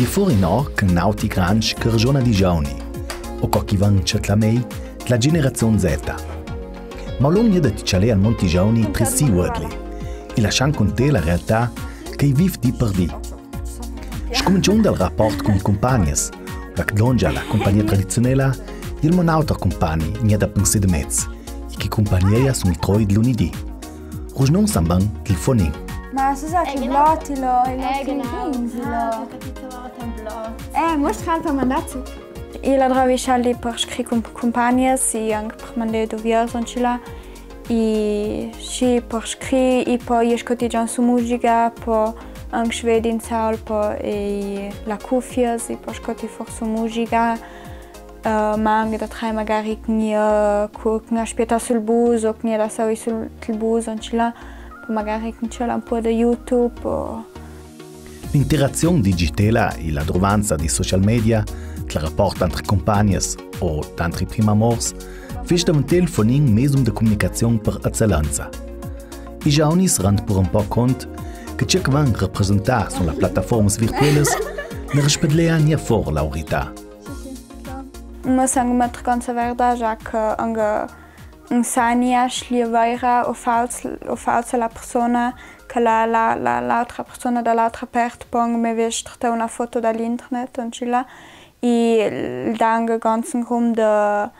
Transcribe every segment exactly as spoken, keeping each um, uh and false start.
I fori no cun nauti grands che ragiona di giovni, o co chi van cetlamei dla generazion Z. Ma lunghi da ti cialè al monti giovni tri si uodli, i lascian cun te la realtà che i viv di per di. Scumincion dal raport cun cumpagnas, la cdongia la cumpagnia tradizionela, il mon auter cumpagni, gnà da pensì de mez, i chi cumpagneia sun i troi dl'unidì. Rugnon Samban, telefonin. Ma so sa che blotilo, e lo che pensi, lo. Eh, mostra alto mandazzo. I la drovi scialdi per scri cun cumpagnas, i anc per mandè duviers, ancila. I sì, per scri, i po i scoti già su musica, po anc svedi in saul, po e la cufias, i po scoti for su musica. Eh, ma anc da trai magari cun, eh, cu, cun aspieta sul bus, o cun da saui sul, sul bus, ancila, po magari cun ciò un po' da YouTube, o. L'interazion digitela i la drovanza di social media, dal raport antri cumpagnas o d'antri primamors, fes davantel fonin mezum de comunicazion per eccellenza. I giovnis rand pur un po' cont che ciò che van representà su la plataformas virtuelas ne rispedlea gnà for la verità. Ma sangue ma trecon sa verda, già che anche in sania schlia vera o fals, o falsa la persona, che la, la, la, l'altra persona da l'altra part pon me vez trattà una foto da l'internet, ancila, i dà anche ganz un grum de,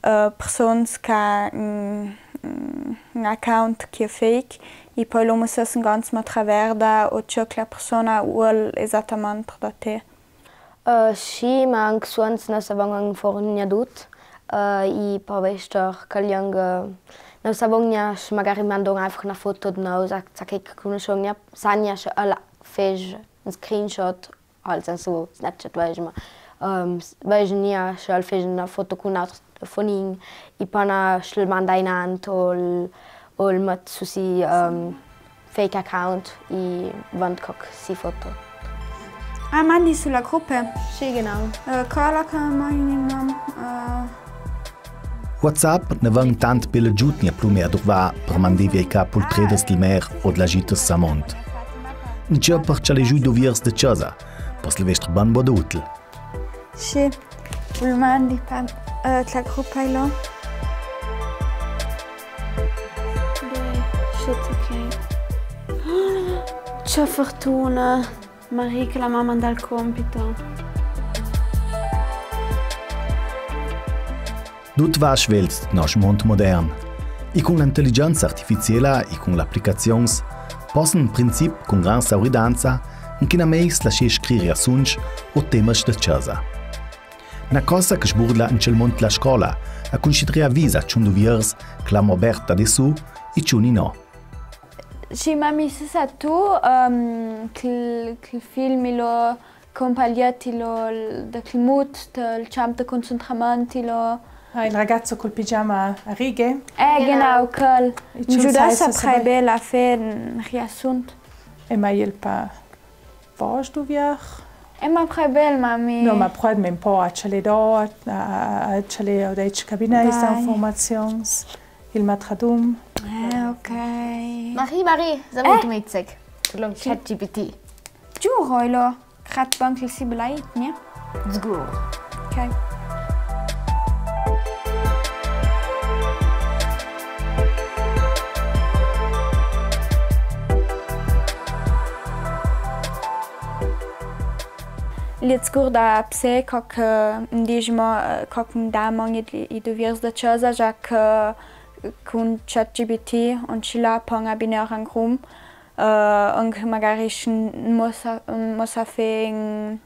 eh, persons che, mm, mm, un account che è fake, i po lo mo ses un ganz ma traverda o ciò che la persona vuol esattamente da te. Eh, sì, ma anc suonts no savon anc for gnà dut, eh, i po vester che liang, eh, no savon gnà, magari mandon einfach una foto de no, sa, sa che conoscon gnà, sa gnà se al fes un screenshot, also su Snapchat, vez, ma, ehm, vez gnà se al fes una foto cun un altro fonin, i pana se al manda inant o al, o al met su si, ehm, fake account i vand coc si foto. Ah, mandi su la grupe? Sì, genau. Eh, cola che mai in nom, eh. WhatsApp ne van tant bel agiut gnà plui mia dovà per mandà via i ca pultredas dal mer o dlas gitas samont. Gnà per cialà giù i duviers de casa, per se vester bon bo d'util. Sì, ul mandi pa, eh, tla grupa i lo. Dai, shit, ok. Ce fortuna, Marie, che la mama dà il compito. Dut va svelt in noss mont modern. I cun l'intelligenza artificiela i cun l'aplicazions possen in princip cun gran sauridanza inchinamei slascià scriri assunts o temas da casa. Na cosa che sburdla in chel mont la scola, a cunsidrà visa ciun duviers, clamo aberta de su e ciun i no. Sì, ma mi sa sa tu, ehm, chel, chel film i lo, compaliet i lo, de chel mut, del camp de concentrament i lo. Ah, il ragazzo col pigiama a righe? Eh, genau, quel. Mi giudassa prai bel a fà un riassunt. E ma el pa Vos duvier? E ma prai bel, mami. No, ma prai me un po' a cialà do, a, a, a cialà o dai cabinets d'informazions, il matradum. Eh, ok. Marie, Marie, sa vot mi zec. Lo ChatGPT. Giuro, i lo crat banc il siblaitnie. Zgur. Ok. L'iè zgur da pse, co che, eh, mi diz mo, eh, co che mi dà mo i, i duviers da casa, za che cun ChatGPT, on ci la pon abinare un grum, eh, anche magari s-, mo sa, mo sa fà un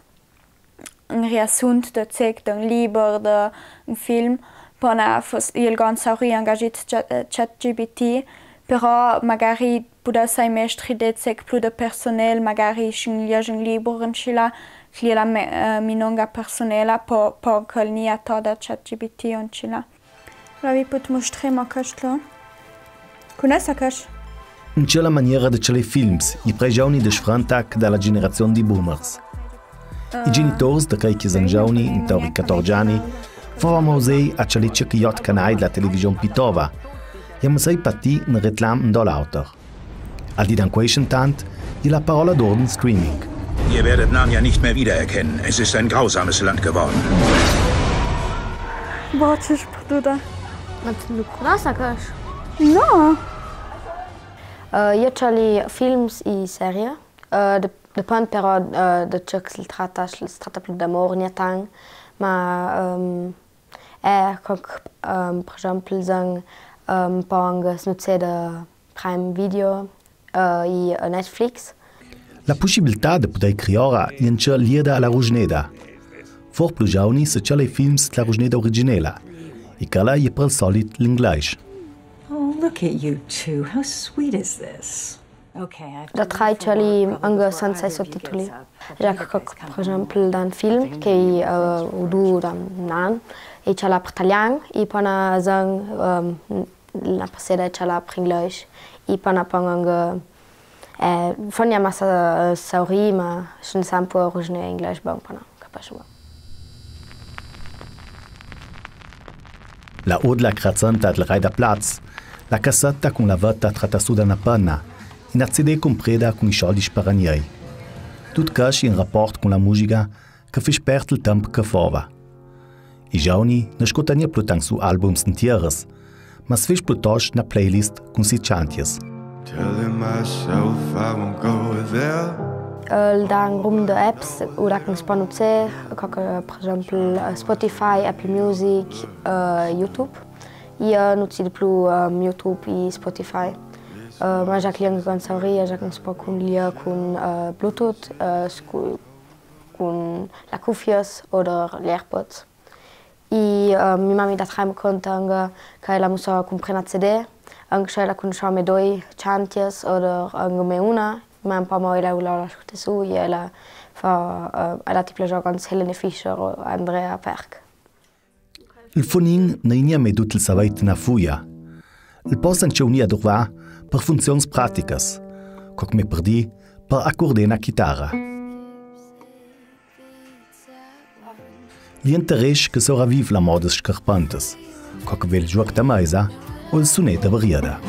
un riassunt de zec, d'un liber, d'un film, pona fos il ganz sauri angagit Chat-, eh, ChatGPT, però magari pudessai mestri de zec plu de personel, magari sin lier un liber, un ci la, li la me-, eh, minonga personela, po, po col nia to da ChatGPT, un ci la. V'avi put mustremo chest lo? Cunessa chest? In chela maniera de cialà films, i prai giovni de sfranta che da la generazion di boomers. I genitors de chei che son giovni, intor i catorze ani, fova mosei a cialà ce che i ot canai de la television pitova. I a mosei patì un reclam indo l'auter. Al di d'ancuei scentant, i la parola d'ordin streaming. Ihr werdet Narnia nicht mehr wiedererkennen. Es ist ein grausames Land geworden. Boatschi, perduda. Ma tu nu cunosis chest? No. Eh, jo, cjali films i serie. Eh, de-, depand però, eh, de ce che se trata, se trata plu d'amor, gna tant, ma, ehm, eh, co che, ehm, per exempel, sen, ehm, pò anche snuzede Prime Video, eh, i, eh, Netflix. La pussibiltà de pudei criora e je ancja liada a la rugneda. Vot plu giovani se cjala i films de la rugneda uriginela. E quela e je per al solit l'inglais. Oh, look at you two. How sweet is this? Okay, I've... Da trai cjali anche senza i sottitoli. Già che, per exempel, dan film che, eh, u du dan nan, e cjala per talian, e pò na sen, ehm, na passeda e cjala per inglais, e pò na pon anche, eh, fon ja massa, eh, sauri, ma sen sempre rugne inglais bon, pò na. Capace, ma. La odla crazzanta del rai da plaz, la casetta cun la vetta tratassuda na panna, e na CD cumpreda cun i soldi sparagnei. Tut quest in raport cun la musica che fece pert del temp che fova. I giovani no scolta gnà plu tant su albums intieris, ma se fece plutost na playlist cun si cjantias. Telling myself I won't go there. Eh, dan rum de apps, ora che se pò nuzzà, co che, per exempel, eh, Spotify, Apple Music, eh, YouTube. Io nuzzi de plu, ehm, YouTube e Spotify. Eh, ma già che io canzoni, già che se pò cun lia cun, eh, Bluetooth, eh, scu-, cun la cufias oder l'AirPods. E, eh, mi mami da trai me conta anche che ela mussa cumprà na CD, anche se ela cunoscia me doi cjantias oder anche me una, ma un pò mo ela la scolta su, e ela fa, eh, ela ti piace anche Helene Fischer o Andrea Berg. Il fonin no è gnà mei dut il savei tnà fuia. El posta ancja unì a durvà per funzions praticas, co che me perdi per accordà na chitara. L'interess che soraviv la moda scarpantas, co che ve il giuoc da maisa o il sunet da variada.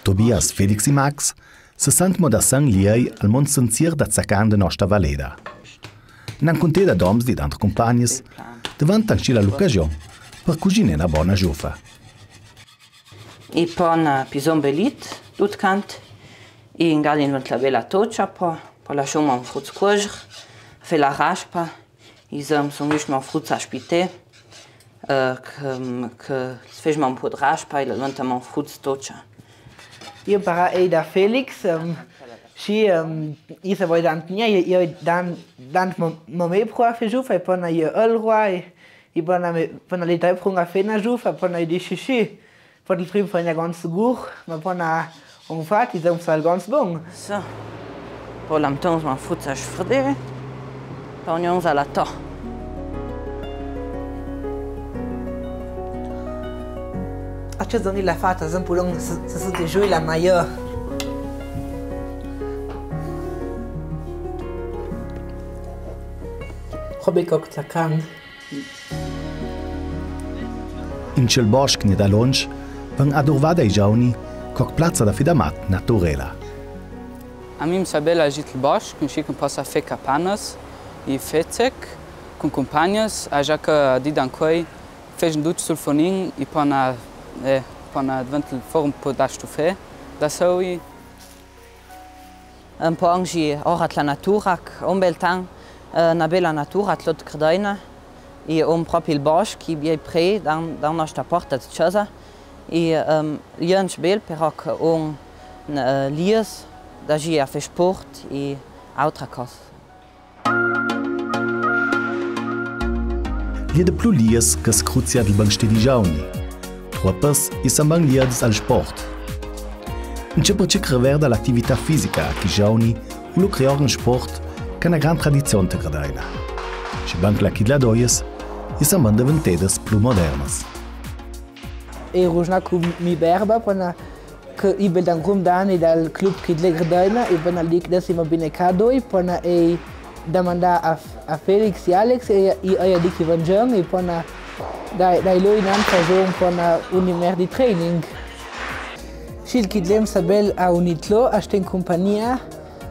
Tobias, Felix e Max se sent mo da san liei al mont senzier da Zacan de nosta valeda. N'an cunteda d'oms di d'antre cumpagnias, davanti ancja la l'ocasion per cuginà na bona giufa. E pò na pizon belit, dut cant, e ingalin la bela tocia, pò, pò laschom un frut cuoger, fè la raspa, e zom son just un frut a spitè, eh, che, che se fece un pò de raspa e la deventa un frut tocia. Io però, e da Felix, ehm, sì, ehm, io se voi dant, io, io dan, dant mo, mo me prua fe giufa, e pò na io el rua, e, e pò na me, pò na li dai prunga fe na giufa, pò na io di sì, sì. Pò il prim fo gnà ganz gur, ma pò na un fat, i zom sal ganz bon. So. Pò l'am tons ma frut a sfrder, pò ognun a la to. A ce zoni la fata, zon pulon, se, se, se te gioi la maior. Robe coc Zacan. In chel bosch gnà da lonsch, ven adurvada i giovani, coc plaza da fedamat naturela. A mi mi sa bel agitar il bosch, cunsci che possa fè capanas, e fecec, cun cumpagnas, a già che di dan cui, fecen dut sul fonin, e pò na, eh, pò na deventa for un pò da stufè, da saui. Un pò anchi ora la natura, un bel tan, eh, na bela natura, tlot Credeina, e un propi il bosch, e biei pre, dan, dan nosta porta de casa, e, ehm, gnanc bel, però che un, eh, lies, da gi a fè sport, e autra cosa. L'è de plu lies che se cruzia del banstì di giovani. Tropas i san ben liadas al sport. Ancja per ce che reverda l'atività fisica, che i giovani, u lu crior un sport, che ha na gran tradizion te Credeina. Schi ben che la chidla d'oias, i san ben deventedas plu modernas. E rugnà cu mi berba, pò na Che i bel da un grum d'ani dal club Kidle Grdeina, i bana lik da si ma bine ca doi, pona ei damandà a, a Felix e Alex, e, i, eia dik i van gion, e pona dai, dai loi nan fason pona un imer di training. Schi il Kidle m'sa bel a unì tlo, a sten cumpagnia,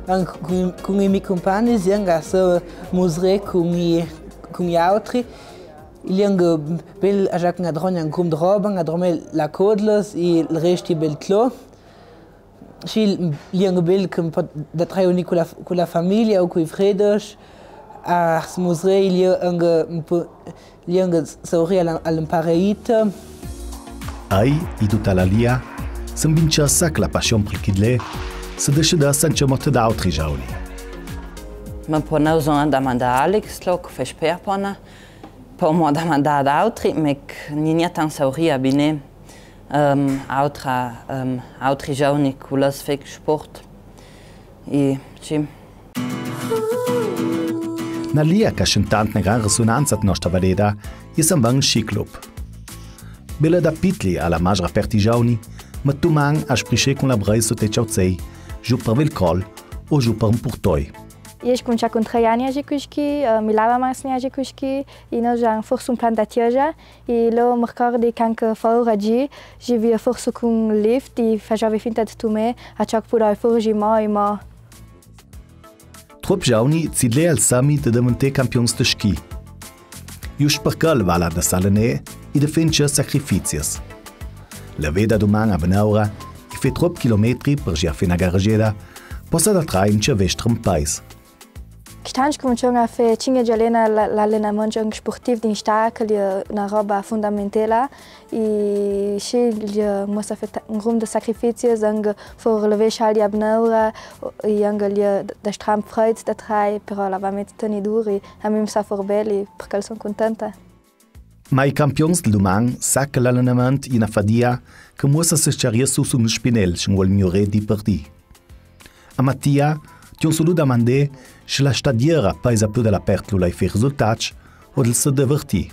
an, cun, cun i mi cumpagni, zi anga so musre cun i, cun i autri, I lien bel a giaca a drogna un grum de roba, a drome la codlos, i el resti bel tlo. Schi lien bel che un po da trai unì cu la, cu la famiglia o cui fredos, a smusre, i lien un po, lien sauri al, al impareita. Ai, i duta la lia, s'invinciassa che la passion per Kidle, se decedassa anche mot d'autri giovani. Ma po nau son da manda Alex, lo che fes per pona, Po m'ho da mandà ad autri, ma che gnì gnà tant sauria bine, ehm, autra, ehm, autri giovani cu las fec sport. E, sì. Na lia che a sentant na gran resunanza ad nostra vadeda, e s'invan schi club. Bela da pitli a la masra per ti giovani, ma duman a sprisce cun la brei sot i ciaucei, giù per Vilcol o giù per un purtoi. Io scuminci cun trei ani a gi cu schi, eh, mi lava ma sni a gi cu schi, i no già forse un plan da tiegia, i lo me ricordi che anche faura gi, gi via forse cun lift, i fagiavi finta de tume, a ciò che pudoi furgi mo e mo. Trop giovani, Kidle al sami de deventà campions de schi. Just per quel vala de s'alenà e de fà anche sacrificis. La veda duman a benaura, i fè trop chilometri per già fina garageda, posa da trai un cevestre un pais. Quist'an scumincion a fà cinque giorni la, l'alenament spurtiv d'instà, che l'è na roba fundamentala, e sì, l'è, mo sa fà un grum de sacrificis, anche for le vescial a benaura, e anche l'è da stramp freid da trai, però la va met toni duri, a mi m'sa for bel, e per quel son cuntenta. Ma i campions del duman sa che l'alenament l'è na fadia che muossa se sciaria su sun spinel, se n'vol miore di per di. A Mattia, ti on sulu da mandà, se la stadiera paisa più de la pertlula i fà risultats, o del se divertì.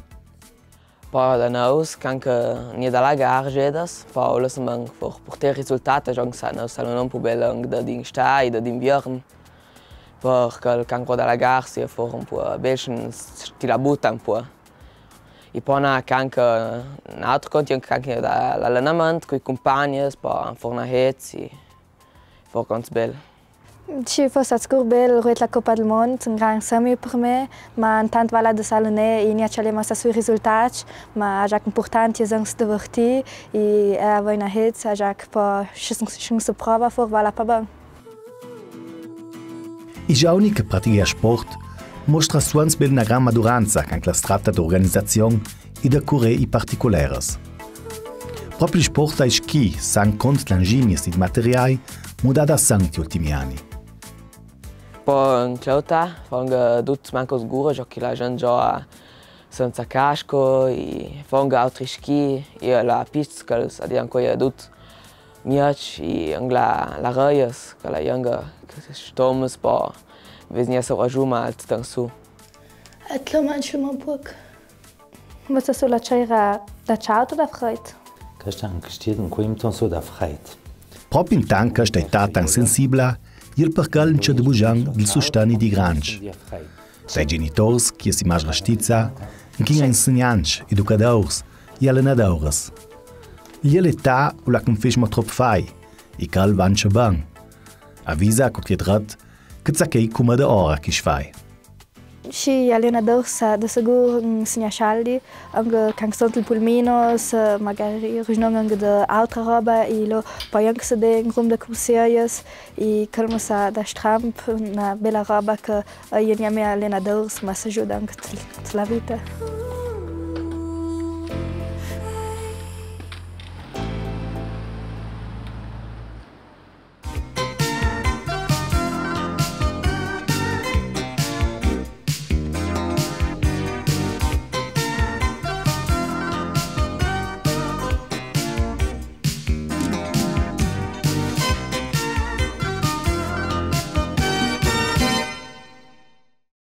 Po da nous, che anche gnì da la gargedas, po lo se man for purtà risultat, già sa, no, sa non pu bel anche da d'instà e da d'inviern. Perché il cancro della garsi è for un po' bescian, ti la butta un po'. E po na canca, un altro conto, anche da l'allenament, coi compagni, po forna hezzi, for ganz bel. Sì, fo stat scur bel, ruet la Coppa del Mond, un gran semi per me, ma intant vala de s'alenà, e gnì a ciale ma sa sui risultats, ma a già important, e zan se divertì, e avoi na hezza, a già po, se, se, se prova for, vala pa ben. I giovani che pratichea sport mostra suons bel na gran maduranza che anche la strata d'organizazion e de cure i particuleras. Propri sport ai schi, san cont d'anginis e de materiai, mudada san ti ultimi ani. Po in clota, fo anca dut manco sguro, ciò che la gent gioa senza casco, e fo anca altri schi, e la pista, che sa di anco e dut miac, e anca la, la reias, che la ianga, che stomes po, vesnia so rajuma alt tan su. E tlo manci un poc. Ma sta su la ceira da ciaut o da freit? Che sta anche stiet un quinton su da freit. Proprio in tanca sta età tan sensibla, il percal in ce de bugian del sustani di granci. Dai genitors, che si masra stizza, anche insegnanti, educadors e allenadores. L'è l'età u la confisma trop fai, e cal vanche ban. Avisa cu che drat, che sa che i cumada ora che fai. Sì, allenador sa de sigur insegna scialdi, anche can stot il pulmino, se magari rugnon anche de altra roba, e lo poi anche se de un grum de curseias, e calma sa da stramp, na bela roba che Ai gnì a me allenadors, ma sa giuda anche te, te la vita.